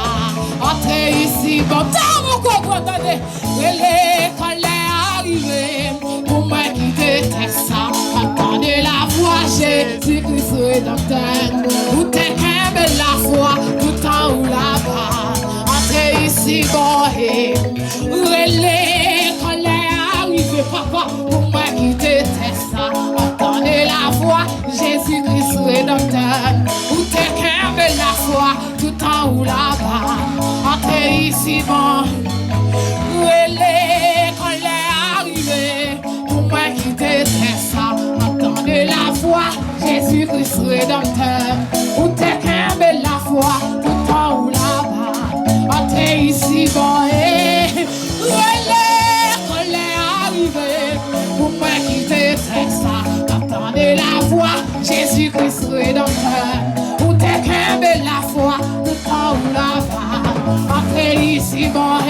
Antre isi, bon, tan mwen konprann, tande. Rele kan lè a rive pou mwen kite tè sa. M ap tande lavwa Jezi Kris Redanmtè. Ou te kenbe lafwa toutan ou laba. Antre isi, bon, e rele kan lè a rive, papa, pou mwen kite tè sa. M ap tande lavwa Jezi Kris Redanmtè. Ou te kenbe lafwa toutan ou laba. Antre isi, bon. Rele kan lè a rive pou mwen kite tè sa. M ap tande lavwa Jezi Kris Redanmtè. Ou te kenbe lafwa toutan ou laba. Antre isi, bon, e rele kan lè a rive pou mwen kite tè sa. M ap tande lavwa Jezi Kris Redanmtè. Ou te kenbe lafwa toutan ou laba. Antre isi, bon, e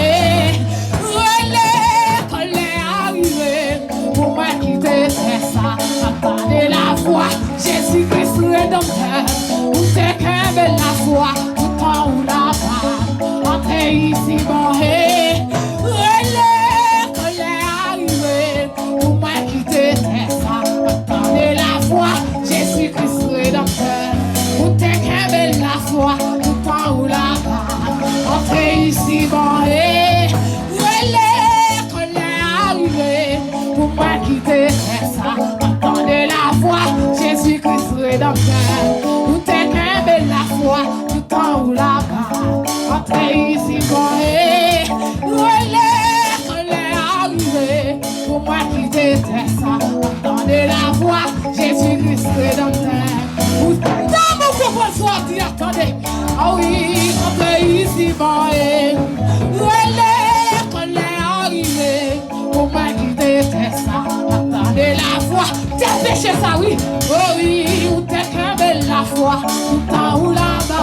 rele kan lè a rive pou mwen kite tè sa. M ap tande lavwa Jezi Kris Redanmtè, ou te kenbe lafwa toutan ou laba. Antre isiba e rele kan lè a rive pou mwen kite tè sa. Tande lavwa Jezi Kris Redanmtè, ou te kenbe lafwa toutan ou laba. Antre isiba e rele kan lè a rive pou mwen kite tè sa. Tande lavwa Jezi Kris Redanmtè, ou te kenbe lafwa toutan ou laba. Antre isiba e rele kan lè a rive pou mwen kite tè sa. Tande lavwa Jezi Kris Redanmtè, ou tanmen konprann sa w ap di a, tande. A wi, antre isiba e rele kan lè a rive pou mwen kite tè sa. Tande lavwa, tè peche sa wi. O wi, ou te kenbe lafwa toutan ou laba.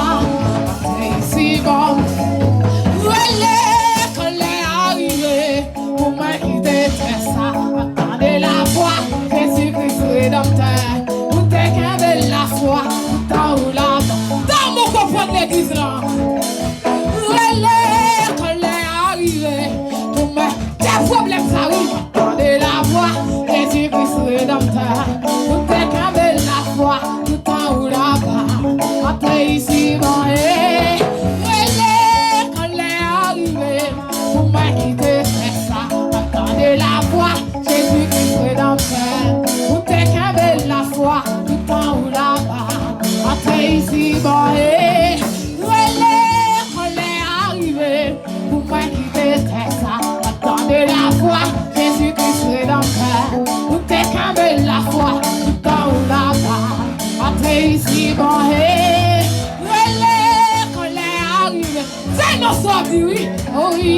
Antre isiba, rele kan lè a rive pou mwen kite tè sa. Tande lavwa Jezi Kris Redanmtè, ou te kenbe lafwa toutan ou laba. Tanmen konprann legliz lan. Rele kan lè a rive pou mwen. Tè pwoblèm sa wi. Tande lavwa Jezi Kris Redanmtè, ou te kenbe lafwa toutan ou laba. Antre isiba e rele kan lè a rive pou mwen kite tè sa. Tande lavwa Jezi Kris Redanmtè, ou te kenbe lafwa toutan ou laba. Antre isiba e rele kan lè a rive pou mwen kite tè sa. Tande lavwa Jezi Kris Redanmtè, ou te kenbe lafwa toutan ou laba. Antre isiba e rele kan lè a rive. Fè non sa w ap di wi. O wi,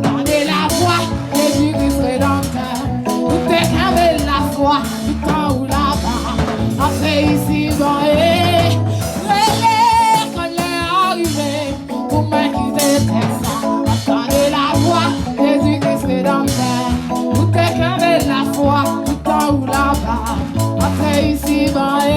tande lavwa Jezi Kris Redanmtè, ou te kenbe lafwa toutan ou laba. Antre isiba e rele kan lè a rive pou mwen kite tè sa. Tande lavwa Jezi Kris Redanmtè, ou te kenbe lafwa toutan ou laba. Antre isiba e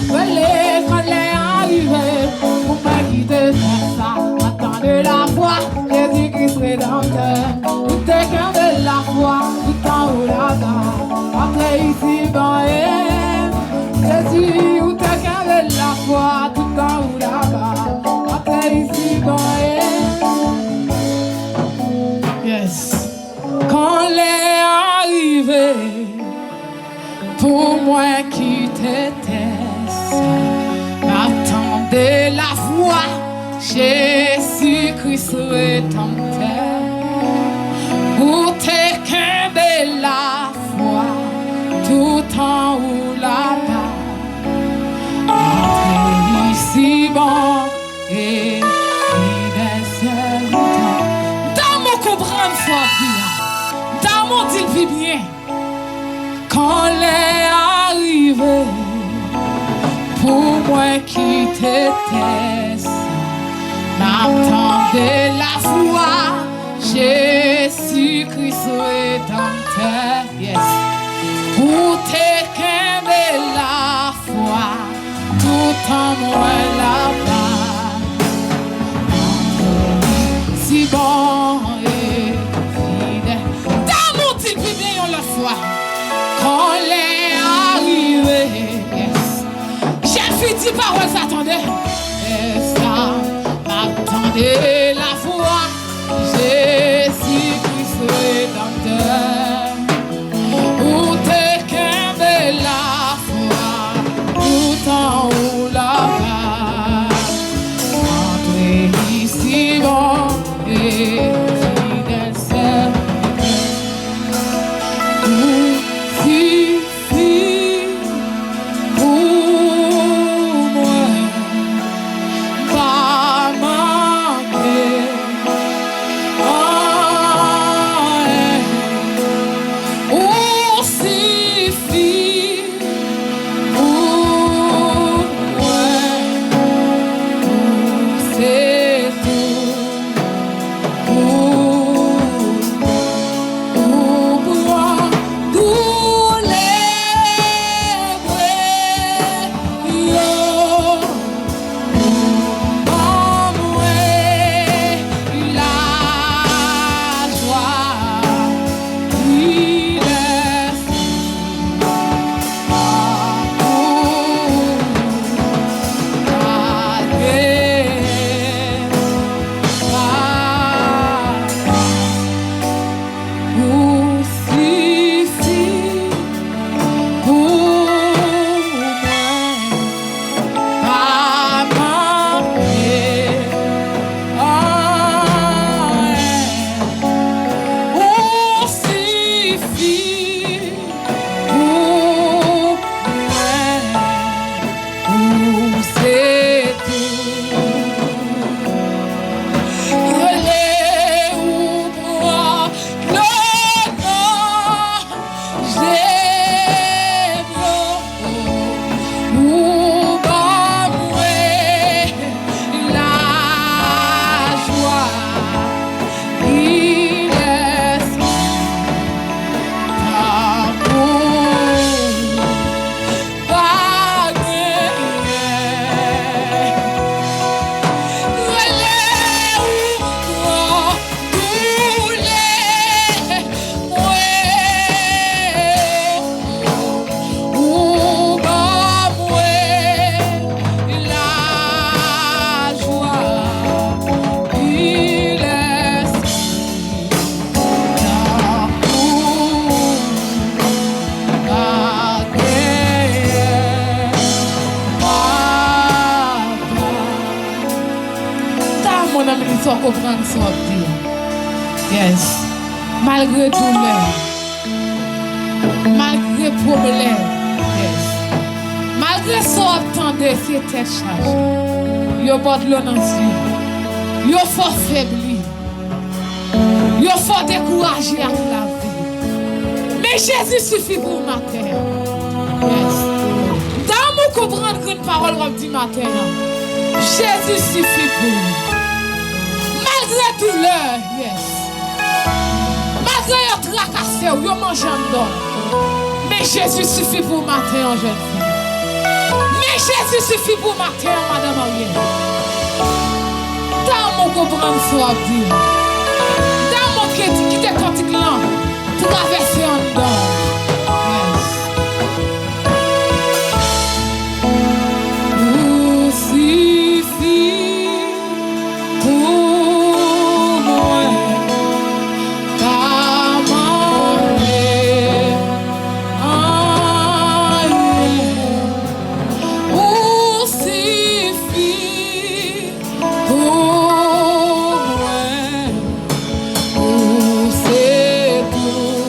rele kan lè a rive pou mwen kite tè sa. Tande lavwa Jezi Kris Redanmtè, ou te kenbe lafwa toutan ou laba. Antre isiba e Jezi, ou te kenbe lafwa toutan ou laba. Antre isiba e. Yes. Kan lè a rive pou mwen kite tè sa, m ap tande lavwa Jezi Kris Redanmtè, ou te kenbe lafwa toutan ou laba. Antre isiba e fidèl sèvitè. M tanmen konprann sa w ap di a. M tanmen di l pi byen. Kan lè a rive pou mwen kite tè sa, m ap tande lavwa Jezi Kris Redanmtè. Yes. Ou te kenbe lafwa toutan mwen laba. Si bon e fidèl. Tanmen di l pi byen yon lòt fwa. Kan lè a rive, yes. Jèn fi di pawòl sa, tande. Lè sa, m ap tande lavwa Jezi Kris Redanmtè. Ou te kenbe lafwa toutan ou laba. Antre isiba e fidèl sèvitè. Ou sifi pou mwen, pa manke Konprann sa w ap di a. Yes. Malgre doulè, malgre pwoblèm, yes, malgre sa w ap tande, se tèt chaje. Yo ba w dlo nan zye. Yo fè w febli. Yo fè w dekouraje ak lavi. Men Jezi sifi pou w maten an. Yes. M ta renmen w konprann grenn pawòl w ap di maten an. Jezi sifi pou ou. Malgre doulè, yes. Malgre yo trakase w, yo manje anndan w. Men Jezi sifi pou w maten an, jèn fi. Men Jezi sifi pou w maten an, madan marye. M ta renmen w konprann sa w ap di. M ta renmen w kite kantik lan travèse anndan w. Yes. Ou sifi pou mwen, pa manke anyen. Ou sifi pou mwen, ou se tout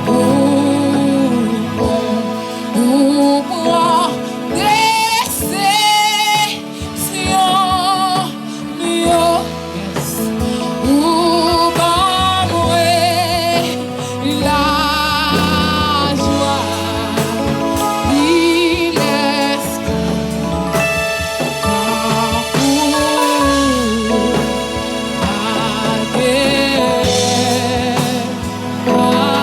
pou mwen, ou pran desizyon m yo. Ou ban mwen lajwa, li lès tankou pa gen papa.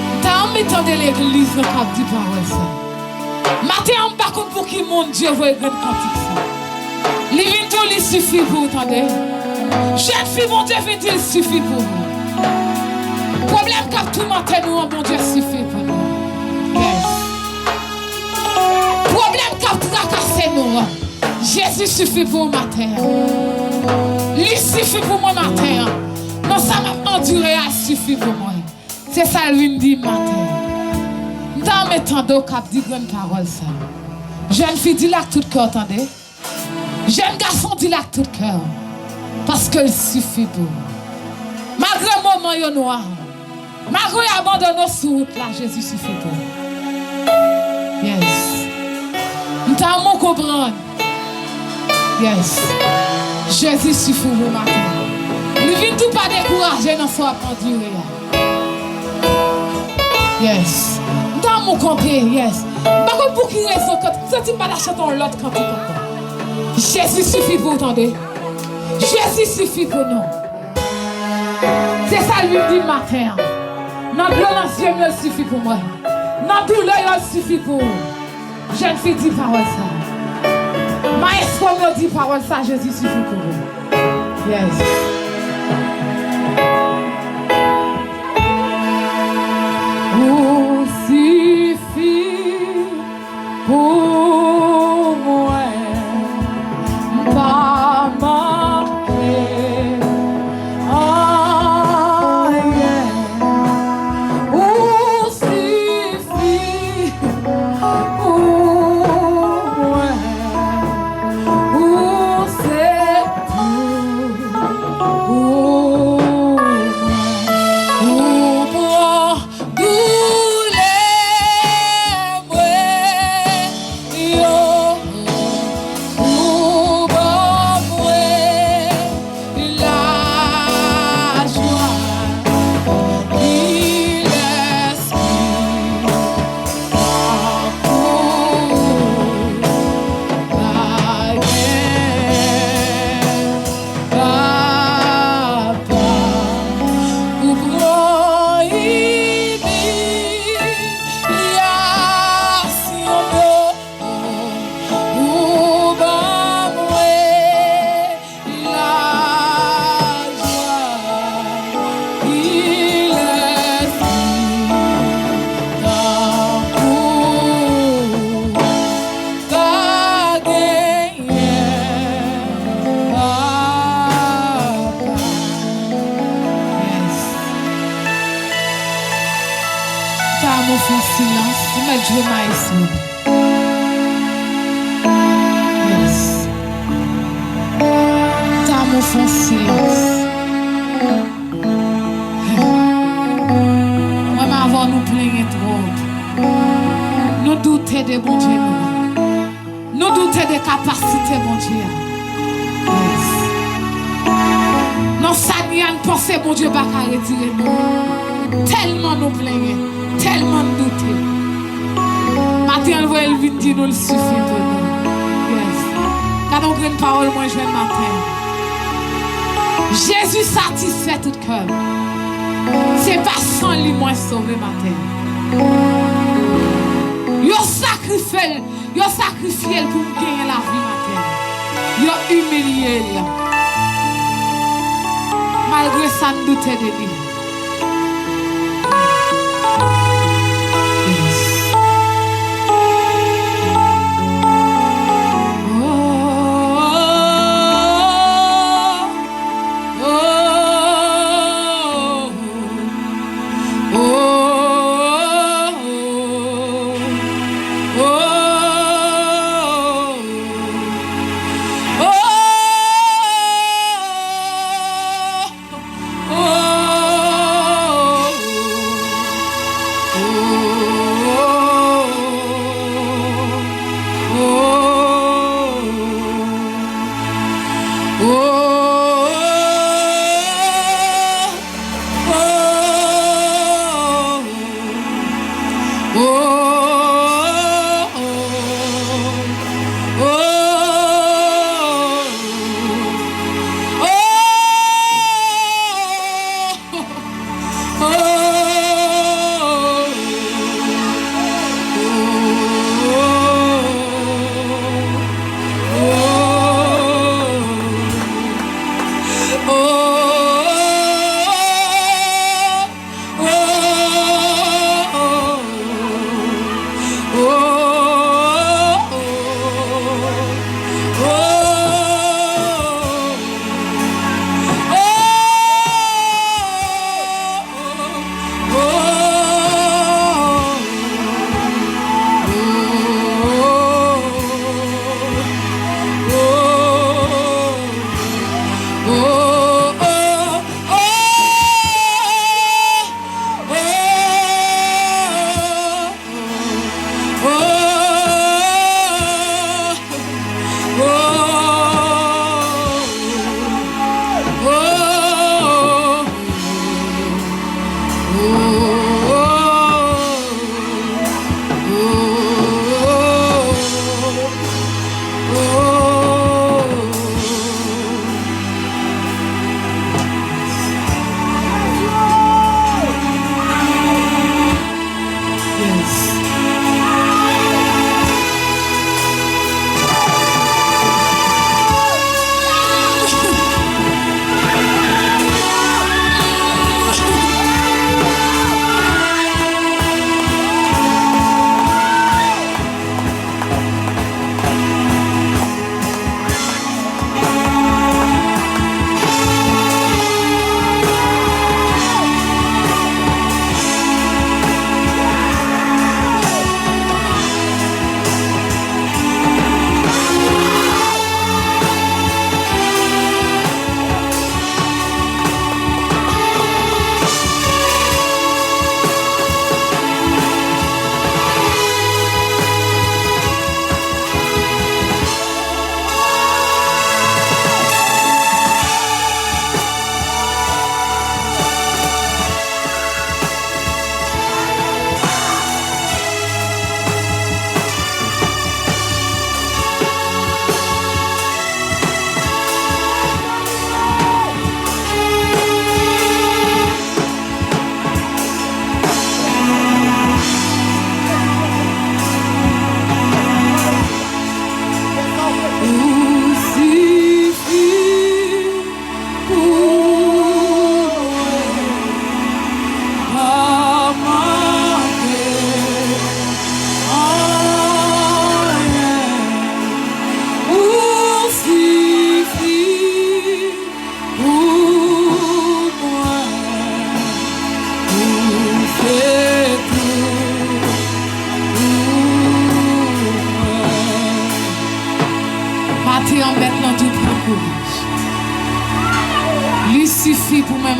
M ta renmen tande legliz lan k ap di pawòl sa. Maten an, m pa konn pou ki moun Dye voye grenn kantik sa. Li vin di w li sifi pou ou, tande. Jèn fi, Bondye vin di l sifi pou ou. Pwoblèm k ap toumante nou an, Bondye sifi pou nou. Yes. Pwoblèm k ap trakase nou an, Jezi sifi pou ou maten an. Li sifi pou mwen maten an. Nan sa m ap andire a, sifi pou mwen. Se sa l vin di maten an. M ta renmen tande w k ap di grenn pawòl sa. Jèn fi, di l ak tout kè w, tande. Jèn gason, di l ak tout kè w. Paske l sifi pou ou. Malgre moman yo nwa, malgre yo abandone w sou wout la, Jezi sifi pou ou. Yes. M ta renmen w konprann. Yes. Jezi sifi pou maten. Li vin di w pa dekouraje nan sa w ap andire a. Yes. M ta renmen w kanpe, yes. M pa konn pou ki rezon, kantik, m santi m pa ta chante yon lòt kantik ankò. Jezi sifi pou w, tande. Jezi sifi pou nou. Se sa l vin di maten an. Nan dlo nan zye m yo, l sifi pou mwen. Nan doulè yo, l sifi pou ou. Jèn fi, di pawòl sa. Mayestwo m yo, di pawòl sa, Jezi sifi pou ou. Yes. Ou sifi pou mwen, m pa manke anyen. Ou sifi pou mwen, ou se tout pou mwen. Ou pran doulè mwen yo, ou ban mwen lajwa, ki lespri tankou pa gen. Papa, ou pran imilyasyon m yo, ou ban mwen lajwa, ki lespri tankou pa genyen, papa. Yes. Sa nou fè silans, nou mèt jwe mayestwo. Yes. Nou fè yon silans. Mwen, m avè w, nou plenyen twòp. Nou doute de Bondye nou an. Nou doute de kapasite Bondye a. Yes. Non, sa n ye a, n panse Bondye pa ka retire nou. Tèlman nou plenyen, tèlman n doute. Maten an, l voye l vin di nou l sifi pou nou. Yes. Gade yon grenn pawòl mwen jwenn maten an. Jezi satisfè tout kè m. Se pa san li mwen sove maten an. Yo sakrifye l, yo sakrifye l pou m genyen lavi maten an. Yo imilye l. Malgre sa, n doute de li.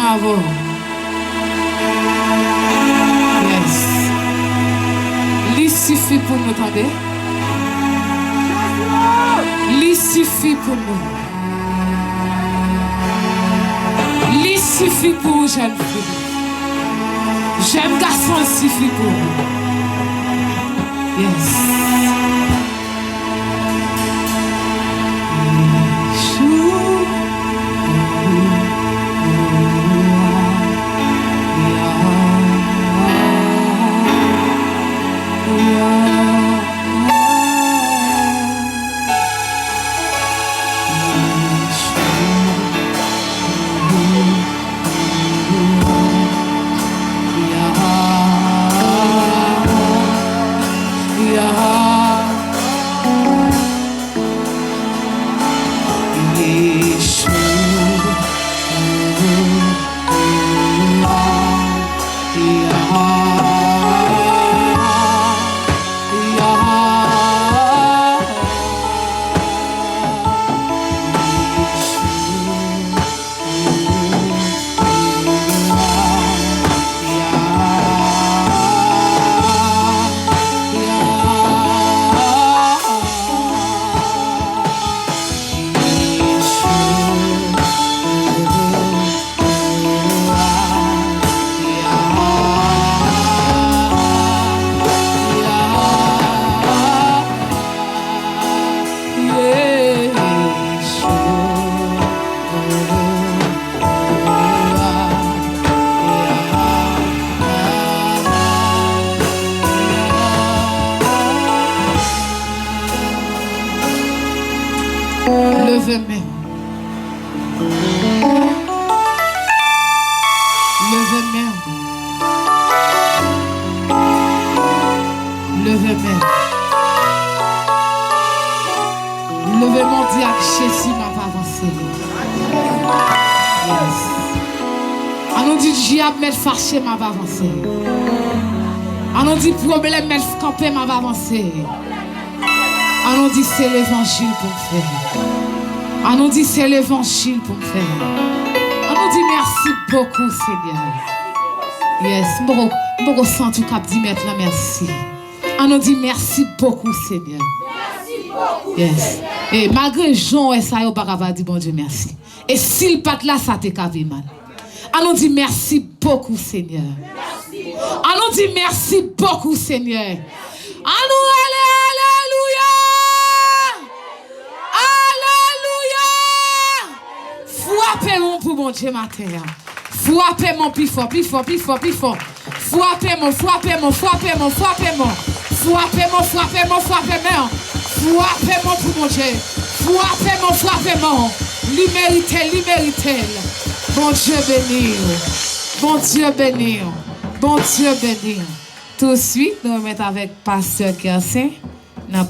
avè w. Yes. Li sifi pou nou, tande. Li sifi pou nou. Li sifi pou ou, jèn fi. Jèn gason, li sifi pou ou. Yes. Leve men. Leve men. Leve men. Leve men, di ak Jezi, m ap avanse. Yes. An nou di dyab mèt fache, m ap avanse. An nou di pwoblèm mèt kanpe, m ap avanse. An nou di se levanjil pou m fè. An nou di se levanjil pou m fè. An nou di mèsi bokou, Senyè. Yes, m poko, m poko santi w k ap di mèt lan mèsi. An nou di mèsi bokou, Senyè. Yes. E malgre jan w wè sa, yo pa ka pa di Bondye mèsi. E si l pa t la, sa te ka pi mal. An nou di mèsi bokou, Senyè. An nou di mèsi bokou, Senyè. An nou rele alelouya! Alelouya! Frape men w pou Bondye maten an. Frape men w pi fò, pi fò, pi fò, pi fò. Frape men w, frape men w, frape men w, frape men w. Frape men w, frape men w, frape men w. Frape men w pou Bondye. Frape men w, frape men w. Li merite l, li merite l. Bondye beni w. Bondye beni w. Bondye beni w. Touswit, nou remèt avèk pastè Kersen nan